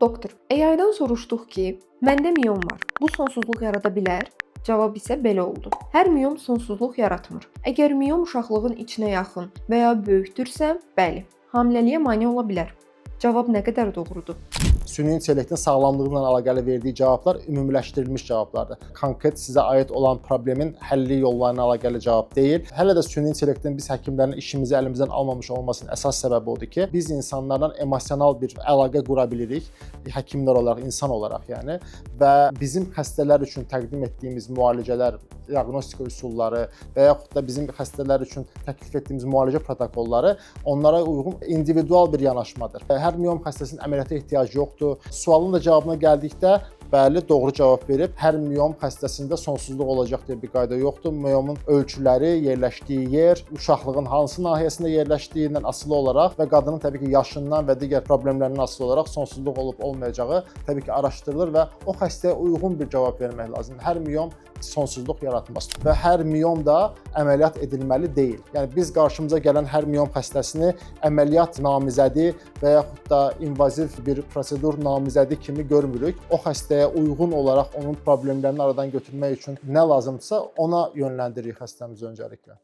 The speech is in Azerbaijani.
Doktor, AI-dan soruşduq ki, məndə miyom var. Bu sonsuzluq yarada bilər? Cavab isə belə oldu. Hər miyom sonsuzluq yaratmır. Əgər miyom uşaqlığın içinə yaxın və ya böyükdürsə, bəli, hamiləliyə mane ola bilər. Cavab nə qədər doğrudur? Süni intellektin sağlamlıqla əlaqəli verdiyi cavablar ümumiləşdirilmiş cavablardır. Konkret sizə aid olan problemin həlli yollarına əlaqəli cavab deyil. Hələ də süni intellektin biz həkimlərin işimizi əlimizdən almamış olmasının əsas səbəbi odur ki, biz insanlarla emosional bir əlaqə qura bilirik, həkimlər olaraq, insan olaraq yəni, və bizim xəstələr üçün təqdim etdiyimiz müalicələr, diaqnostika üsulları və yaxud da bizim xəstələr üçün təklif etdiyimiz müalicə protokolları onlara uyğun individual bir yanaşmadır. Hər miyom xəstəsinin əməliyyata ehtiyacı yoxdur. Sualın da cavabına gəldikdə, bəli, doğru cavab verib. Hər miyom xəstəsində sonsuzluq olacaq deyə bir qayda yoxdur. Miyomun ölçüləri, yerləşdiyi yer, uşaqlığın hansı nahiyəsində yerləşdiyindən asılı olaraq və qadının təbii ki, yaşından və digər problemlərindən asılı olaraq sonsuzluq olub olmayacağı təbii ki, araşdırılır və o xəstəyə uyğun bir cavab vermək lazımdır. Hər miyom sonsuzluq yaratmaz və hər miyom da əməliyyat edilməli deyil. Yəni biz qarşımıza gələn hər miyom xəstəsini əməliyyat namizədi və yaxud da invaziv bir prosedur namizədi kimi görmürük. O xəstəyə uyğun olaraq onun problemlərini aradan götürmək üçün nə lazımdırsa, ona yönləndiririk xəstəmizi öncəliklə.